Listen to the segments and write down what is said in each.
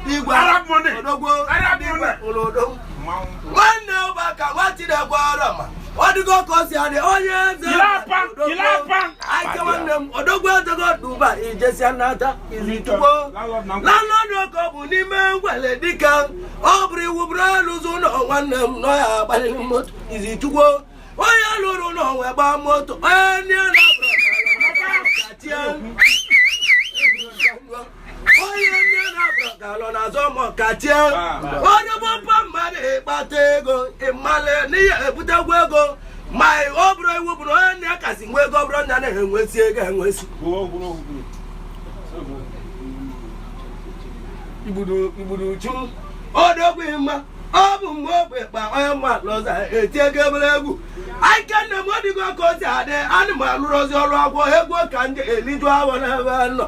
Igwe Arab money. Odogwu. Arab Igwe money. ụlọ odogwu. Nwanne ụbaka nwa Chinekwe ọrọma ọ dịgo ka o si adị onye eze. Ilapa, Odogwu. ilapa. Ike nwanne m odogwu ezego Duba ijesia nata izichukwu. Landlord na nkwa. Landlord ọkọ bụ n'ime ngwele dịka ọ bụrụ iwu bụrụ alụzụ ụlọ nwanne m nọ ya agbalịrị moto izichukwu. Onye lụrụ ụlọ wee gbaa moto onye ndị a na-abụrụ kachie onye ndị na-abụrụ ka alọ na-azọ mọ kachie onye bụ mpa mmadụ ịkpata ego ịmale n'ihe ebutekwa ego ma ọ bụrụ iwu bụ na onye nne ya kasị nwe ego ọ bụrụ na na-enwesi ego enwesi igbudu igbudu chu odogwu mma ọ bụ mgbe ogbe kpa onye mma lọza eti ego ebere egwu ike nne m ọdịgo ka o si adị ana m alụrụzi ọrụ agwọ egwu ka ndị eliju awọ n'ebe nọ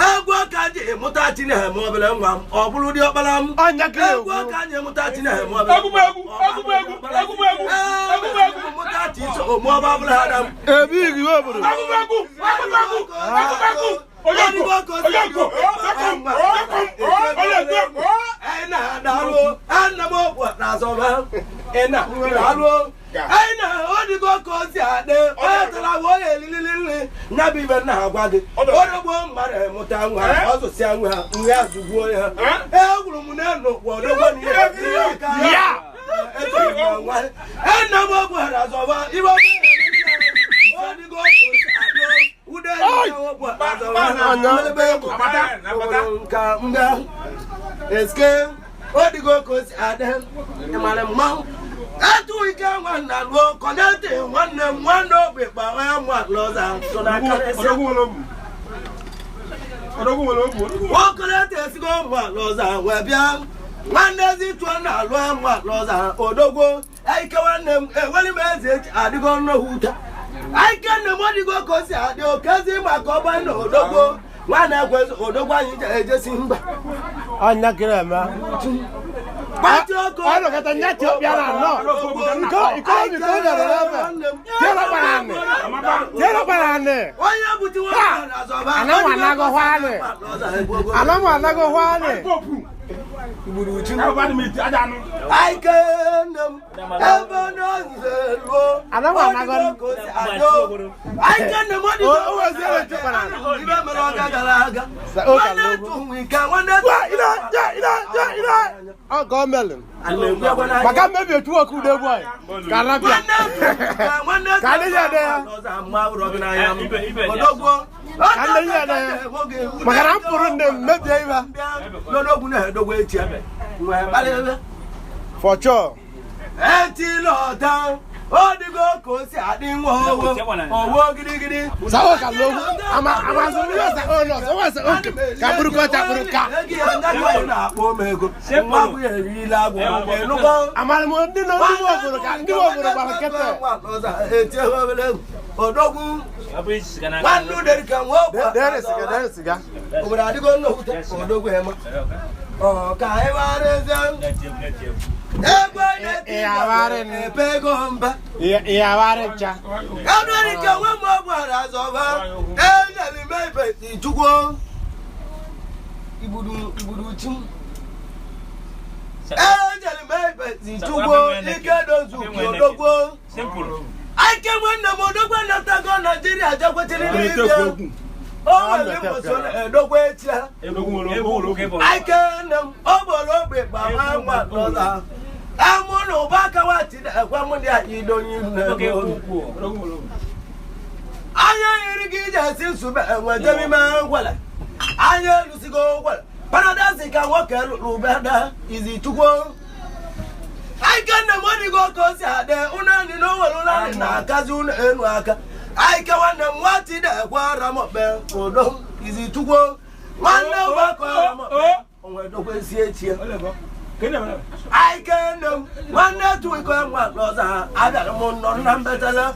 egwu ka ndị ịmụta Chineke obere nwa m ọ bụrụ dị ọkpara m Ọnya ka egwu ka ndị ịmụta Chineke obere Egwu bụ egwu, egwu bụ egwu, egwu bụ egwu, egwu bụ egwu. mụta Chiso omuọba bụla ada m Ebe igwe obodo. Egwu bụ egwu, egwu bụ egwu, egwu bụ egwu. Onye nkwo, onye nkwo, sekom, sekom, onye nkwo. Ọdịgo ka o si adị onye tara bụ onye elilili nri nya bụ ibe nna agwa gị odogbo mmadụ emụta nwa ọzụsịa nwa nri azụgbuo ya egwuru m n'elu ụwa odogbo na ihe ka Ya! nwa nna m ogwara azọba ibe ọdịgo ka o si adị ude nka nga eske odigo ka o si adị ịmara mmanwụ etu ike nwanna ruo kọnetị nwanne m nwanne ogbe kpa onye mụ lọza so na karịsịa Odogwu nwere obu. Odogwu nwere obu, odogwu. nwokoleta esigo ụmụ alọza wee bịa nwanne ezi tụọ na alụ ụmụ alọza odogwo ike nwanne m enwere m eze echi adịgo nnukwu ụta ike nne m ọdịgo ka o si adị okezi maka ọgba na odogwo nwanne ekwezi odogwo anyị je ejesi mba Ọnya kiri eme. kpati oko Ọ nọkọta nya ti ọbịa na anọ. Iko iko iko bịara n'ebe. Tiere kpara anị. Tiere kpara anị. Onye bute nwanne azọba Ana m anagọhwa anị. Ana m anagọhwa anị. Popu. Gburu uchu. Ahụ adị m iti, aja anụ. Ike nne m ebe n'ozuzo ruo Ana m anago- ike nne m ọ dịgo O weziere nchekwa na ala. ibe mere ọga gara aga Sa- o ka nwanne n'ogwu. tụ ike nwanne Wa ina ja ina ja ina. Ọ gọọmenti. Maka mmebi otu ọkụ ude boy. Ka rapịa. Nwanne Ka ndị ya dị ya. Odogwo Ka ndị ya dị ya. Maka na m pụrụ nne m mebie ibe. N'odogwu na-edogwu echi wee kparịrị For sure. Etila ọta ọ dịgo ka o si adị nwa owo owo gidigidi. Sawo ka lowu. Ama ama so ni sa o no so wa sa o ka buru ko ta buru ka. Ego ya ndị anyị na-akpọ m ego nwa bụ ya erila agwụ enugbo. Amara m ndị nọ ndị nwe obodo ka ndị nwe obodo gbara nkịtị. Odogwu nwanne uderi ka nwa ogwu. Dere siga dere siga. Obodo adịgo nnukwu odogwu ema ọ ka anyị mara eze egwu na-eti epe ego mba. Ihe awara ncha. Ebere ka nwa m ọgbara azọba enyere m ebe ichukwu igbudu igbudu chi enyere m ebe ichukwu ike dozu odogwu ike nwanne m odogwu natago Naijiria jekwechiri n'ibia o nwere mbosi edogwu echi ha Odogwu nwere obu, nwere obu. ike nne m o gboro ogbe gbama nwa lọza amụ na ụba aka wachi ekwe mụ ndị anyị idonye iru n'ebe obi Odogwu nwere obu. Anya yiri gị ije esi nsube enwejebe ime ngwele anya elusigo ngwele paradise ka nwoke lụrụ beda izi chukwu ike nne m ọdịgo ka o si adị ụnanị na onwere ụnanị na-akazi ụnụ enu aka ike nwanne m nwati na-ekwe aramokpe udo izi chukwu nwanne gbakọ aramokpe onwe dokwesi echi ya ike nne m nwanne tụwikọ nwa lọza abịara m nọ na mbetele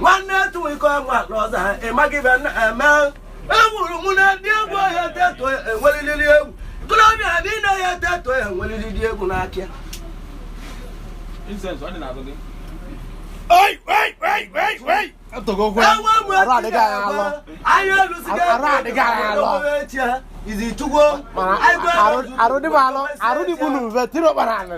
nwanne tụwikọ nwa lọza ịmaghị ibe na eme ewuru m na ndị egwu ya teto enweriri egwu ikolobịa niile ya teto enweriri egwu n'aka. Incense, ọ dị n'azụ gị. Oi oi oi oi oi. Atọgokwe. Enwe m Arụ adịghị anyị alọ. anya elusigo Arụ adịghị anyị alọ. echi ha. Izi chukwu. Mana arụ dị m alụ, arụ dị gbunu mfe, tiri ọkpa n'anị.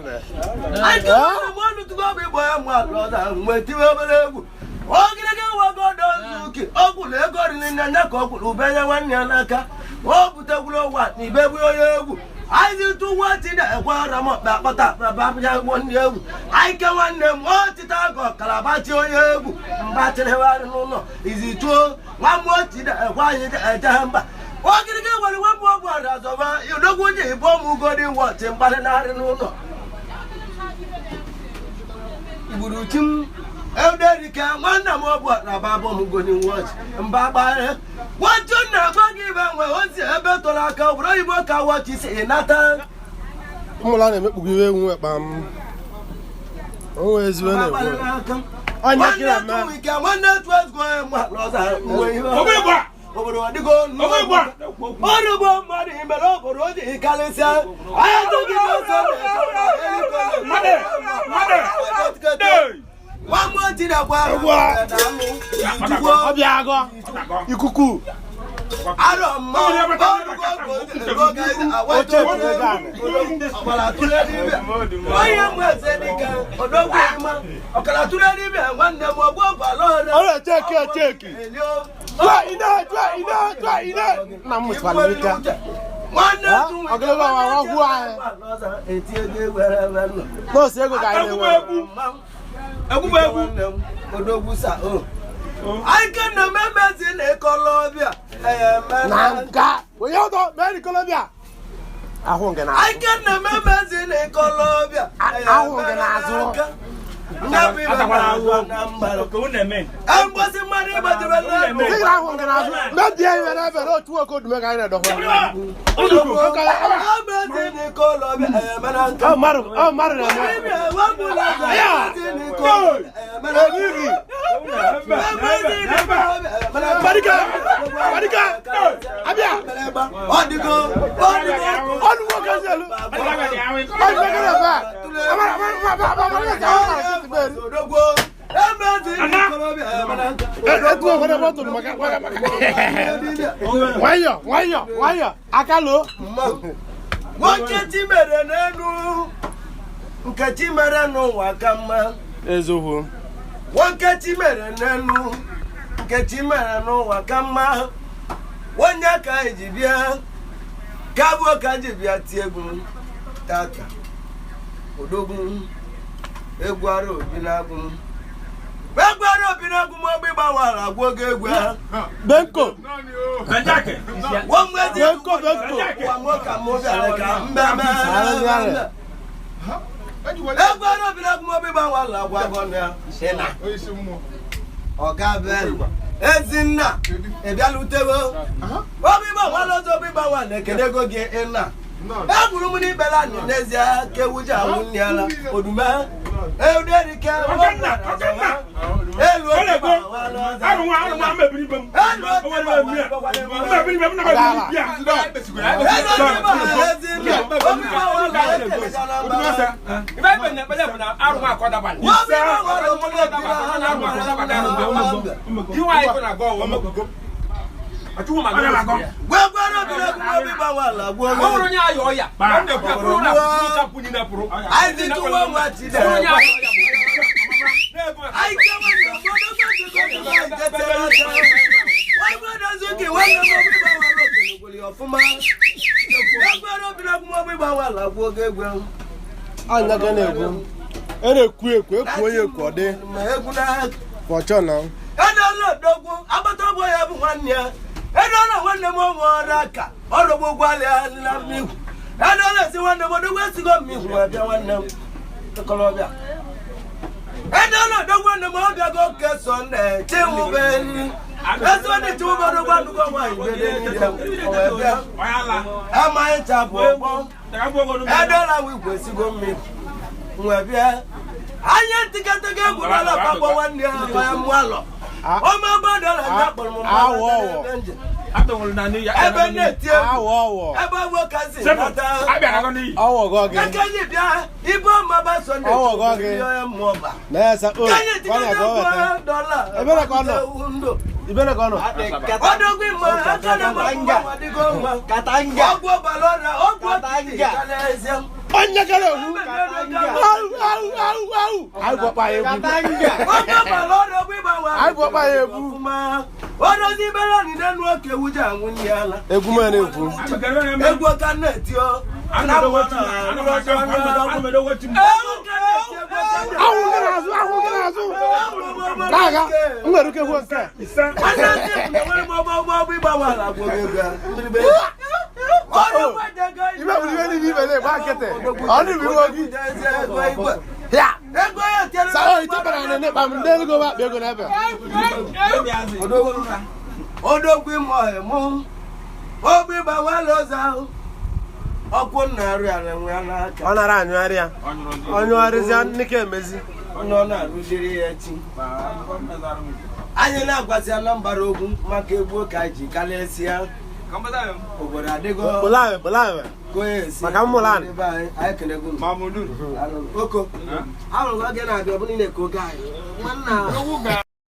Egwu ogirigi wagodozuki ọgwụlụ ego riri nne ya ka ọ gwụrụ ube nye nwanne ya n'aka o butekwuru ụwa na ibe bụ onye egwu anyị tụ nwa na-ekwe ara m ọkpa akpata akpaba ya nwanne egwu anyị ke nwanne m otite agụ ọkalabachi onye egwu mgba chịrịgharị n'ụlọ izi tụọ nwa m oti na-ekwe anyị eje mba ogirigi nwere nwa m ọgwụ ara azọba odogwu ji ịbụ m ugodi wọchị mgbalị narị n'ụlọ gburu chi m ederike nwanne m ọbụ na babụ m goni wọchị mba gbara wọchị na-agwa gị ibe nwe ozi ebe tọrọ aka obodo oyibo ka wọchị si nata. Ụmụla na-emekpughi iwe enwu ekpa m. O nwee ezigbo na-ekwu. Onye kira nwanne ike nwanne tu ezigbo ma n'ọza uwe ihe obodo ọdịgo ọrụgbo mmadụ imere obodo o ji karịsịa anya tụgide ọsọ. Ọbịa agọ ikuku. Arọ mmanwụ onye mweze dịka odogwu ịma ọkara tụrụ dibịa nwanne m ọgbọ balọrọ. Ọ na-echeki echeki. Tụọ ine, tụọ ine, tụọ ine. Nna m mụtara ike. Nwanne. Ogologo ọnwa nwa gwuo anyị. Nọọsụ ego ka anyị na-enwe. Egwu bụ egwu. Odogwu sa o anyị na memezi na ịkọlọbịa. Na nka. Onye ọdọ mee Colombia. Ahụ nke na-azụ. Anyị na memezi na ịkọlọbịa. Ahụ nke na-azụ. Mgbosi mmadụ ịgbajiri n'elu. Sị ahụ nke na-azụ. Mebie ihe n'ebe n'otu nwoke odume ka anyị na-edọkwa. Emezi na ịkọlọbịa emere nka. Ọ mmadụ ọ mmadụ na-eme. Eriri. Barika! Barika! Abịa! Ọdịgo ọdịgo. Ọdụ nwoke si elu. Ọdụ nwoke na-ebe a. Amara amara amara amara amara Etu obodo bọtụlụ maka maka maka. Nwayọ nwayọ nwayọ aka loo. Nwoke chi mere n'elu nkechi mere n'ụwa ka mma. Eziokwu. Nwoke chi mere n'elu nkechi mere n'ụwa ka mma. Onye ka eji bịa ka bụ ka ji bịa tie egwu tata odogwu egwu ara obi na-agụ m egwu ara obi na-agụ m ogbe gbawara agwụ oge egwu ha. Benko. Wọ́n mú ẹtí Benko benko. wà mú ka mú bẹ̀rẹ̀ ka mbẹ́mẹ́. Egwu ara obi na-agụ m ogbe gbawara agwụ agwọ ya. Ịna. Ọga bẹ́ẹ̀ Ezinna ịbịalutewo obi gbawara ọzọ obi gbawara ekenego gị ịna. Egwuru m n'ibela anyị n'ezie ka ewu ji anwụ nne ala odume euderike elu obi gbawara ọzọ. Elu obi gbawara. Elu obi gbawara Ezinna obi gbawara ekelechara mba. Obi gbawara obodo gwegwere obere obi gbawara gwuo anyị tụwa nwa Chineke. Anyị kewe na obodo ọfụma. Egwere obere obi gbawara gwuo oge egwu. Anya ga na-egwu. E na-ekwu ekwu ekwu onye ekwu ọ dị. Ma egwu na Fọchọ na. Edola odogwu agbata ọgbọ ya bụ nwanne ya. Edola nwanne m ọnwe ọrụ aka ọrụgbu ụgbọala na mmigwu. Edola esi nwanne m odogwu esigo mmigwu abịa nwanne m okorobịa. Edola odogwu nwanne m ọbịago ke Sọnde chinwube esonde chinwube odogwu anụgo nwaanyị bede niile o wee bịa amaghị ncha bụ ọgbọ. Edola wigwe esigo mmigwu wee bịa anya ntikata egwu n'ala pakpọ nwanne ya ya mụ alọ ọmọ gbọ́dọ̀ la ń kpọrọ m Awọ ọwọ. Ebe na-eti egwu Awọ ọwọ. Ebe nwoke si nata Ọwọ gọ gị. Ekenyi bịa ibe ọma ba Sọnde Ọwọ gọ gị. onye mmụọ ba Na-esa o. kenyi Ọ tikata na-ebe egwu weta. dọla Ebere ka ọ nọ. ndụ. Ibere ka ọ nọ. Odogwu ịma aka na mma adịgo mma. Katanga. Ọgwụ ọbara ọrịa, ọgwụ otiti ka n'ezie. Onye kere egwu. Au, au, au, au. Anyị bụ ọkpa ya egwu. Katanga. Ọgwụ ọbara ọrịa, ọgwụ ịgbanwe Anyị bụ ọkpa ya egwu. ọfụma. Odozi ibere ọnịna nụ oke ewu ji anwụ nri ala. Egwu m na-ekwu. Egwu ka na-eti o. Na mma na Ahụ gị n'azụ, ahụ gị n'azụ. Na-aga, m nwere ike kwuo nke a. Ibe bụ ibe niile ibe na-egba nkịtị. Ọ dị bụ iwe gị. Ya. Sa ite bara na n'ịkpa m ndị ego m akpa ego n'ebe. Odogwu ịmụ ọhịmụ ogbe ịgbawala ụzọ ahụ ọkwụ na-arụ ya na nwe ya n'aka. Ọ nara anyụgharị ya. Ọ nyụgharịzịa nnike emezi. Onye ọ na-arụziri ya echi anyị na-agwazi Anambra okwu maka egwu ka anyị ji karịsịa obodo adịgo Bụlawe, bụlawe. ka onye esi Maka mmụlanị. Ebe anyị anyị kenego unu. Oko ahụrụ m oge na-abịa ọ bụrụ na eke oge anyị nwanna.